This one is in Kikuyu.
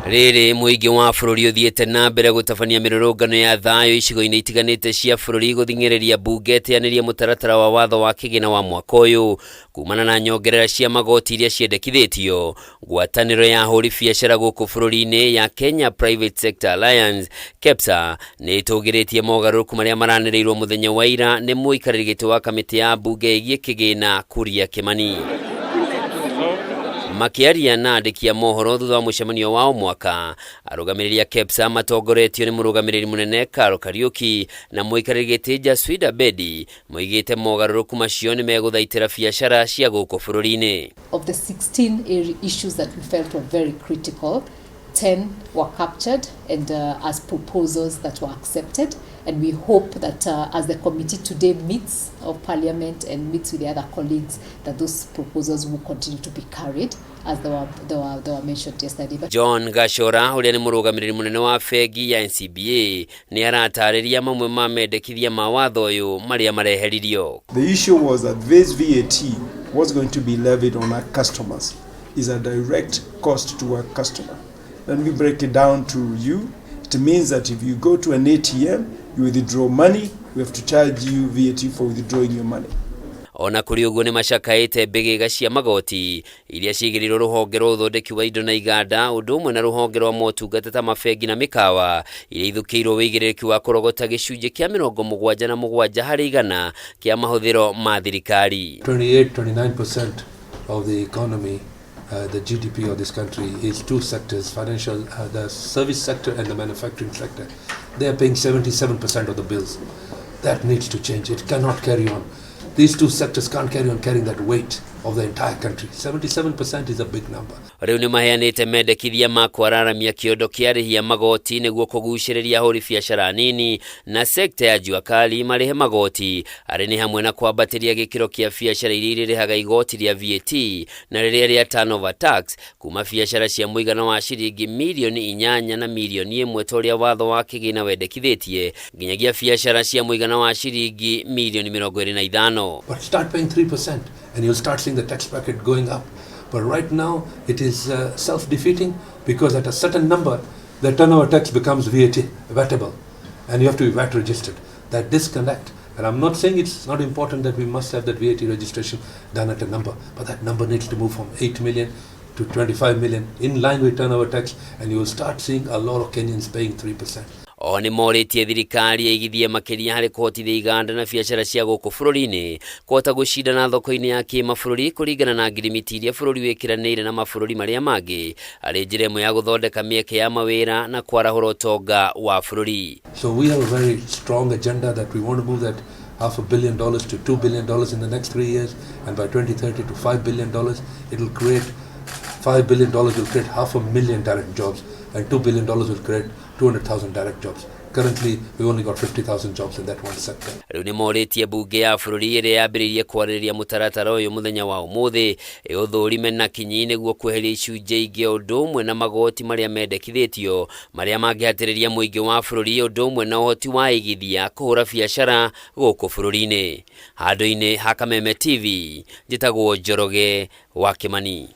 Rĩrĩ mũingĩ wa bũrũri ũthiĩte na mbere gũtabania mĩrũrũngano ya thayũ icigo-inĩ itiganĩte cia bũrũri gũthing'ĩrĩria mbunge ĩteanĩrie mũtaratara wa watho wa kĩgĩna wa mwaka ũyũ kumana na nyongerera cia magoti iria ciendekithĩtio. Ngwatanĩro ya ahũri biacara gũkũ bũrũri-inĩ ya Kenya Private Sector Alliance, KEPSA, nĩ ĩtũgĩrĩtie mogarũrũku marĩa maranĩrĩirwo mũthenya wa ira nĩ mũikarĩri gĩtĩ wa kamĩtĩ ya mbunge ĩgiĩ kĩgĩna Kuria Kĩmani. Makĩaria na andĩki a mohoro thutha wa mũcemanio wa o mwaka, arũgamĩrĩri a KEPSA matongoretio nĩ mũrũgamĩrĩri mũnene Carol Kariuki na mũikarĩri gĩtĩ Jaswida Bedi moigĩte mogarũrũku macio nĩ megũthaitĩra biacara cia gũkũ bũrũri-inĩ. Of the 16 issues that we felt were very critical, 10 were captured and as proposals that were accepted. And we hope that as the committee today meets of Parliament and meets with the other colleagues, that those proposals will continue to be carried as they were mentioned yesterday. But John Gachora ũrĩa nĩ mũrũgamĩrĩri mũnene wa bengi ya NCBA nĩ aratarĩria mamwe ma mendekithia ma watho ũyũ marĩa mareheririo. The issue was that this VAT was going to be levied on our customers is a direct cost to our customer. When we break it down to you, it means that if you go to an ATM, you withdraw money, we have to charge you VAT for withdrawing your money. Ona kũrĩ ũguo, nĩ macakaĩte mbĩgĩga cia magoti iria cigĩrĩirwo rũhonge rwa ũthondeki wa indo na iganda, ũndũ ũmwe na rũhonge rwa motungata ta mabengi na mĩkawa, iria ithũkĩirwo wĩigĩrĩrĩki wa kũrogota gĩcunjĩ kĩa 77% kĩa mahũthĩro ma thirikari. 28, 29% of the economy, the GDP of this country is two sectors, financial, the service sector and the manufacturing sector. They are paying 77% of the bills. That needs to change. It cannot carry on. These two sectors can't carry on carrying that weight of the entire country. 77% is a big number. Rĩu nĩ maheanĩte mendekithia ma kwararamia kĩondo kĩa arĩhi a magoti nĩguo kũgucĩrĩria ahũri biacara nini na sekta ya jua kali marĩhe magoti, arĩ nĩ hamwe na kwambatĩria gĩkĩro kĩa biacara iria irĩrĩhaga igoti rĩa VAT na rĩrĩa rĩa turnover tax kuma biacara cia mũigana wa ciringi mirioni 8 na mirioni 1 ta ũrĩa watho wa kĩgĩna wendekithĩtie nginyagia biacara cia mũigana wa ciringi mirioni 25. But start paying 3% and you'll start seeing the tax bracket going up. But right now it is self-defeating because at a certain number the turnover tax becomes VAT, VATable, and you have to be VAT registered. That disconnect, and I'm not saying it's not important that we must have that VAT registration done at a number, but that number needs to move from 8 million to 25 million in line with turnover tax, and you will start seeing a lot of Kenyans paying 3%. O nĩ morĩtie thirikari ĩigithie makĩria harĩ kũhotithia iganda na biacara cia gũkũ bũrũri-inĩ kũhota gũcindana thoko-inĩ ya kĩmabũrũri kũringana na ngirimiti iria bũrũri wĩkĩranĩire na mabũrũri marĩa mangĩ, arĩ njĩra ĩmwe ya gũthondeka mĩeke ya mawĩra na kwarahũra ũtonga wa bũrũri. So we have a very strong agenda that we want to move that half a billion dollars to $2 billion in the next 3 years, and by 2030 to $5 billion. It will create $5 billion will create half a million direct jobs, and $2 billion will create 200,000 direct jobs. Currently, we only got 50,000 jobs in that one sector. Rĩu nĩ morĩtie mbunge ya bũrũri ĩrĩa yambĩrĩirie kwarĩrĩria mũtaratara ũyũ mũthenya wa ũmũthĩ ĩũthũrime na kinyi nĩguo kweheria icunjĩ ingĩ, o ũndũ ũmwe na magoti marĩa mendekithĩtio marĩa mangĩhatĩrĩria mũingĩ wa bũrũri, ũndũ ũmwe na ũhoti wa igithia kũhũra biacara gũkũ bũrũri-inĩ. Handũ-inĩ ha Kameme TV, njĩtagwo Njoroge wa Kĩmani.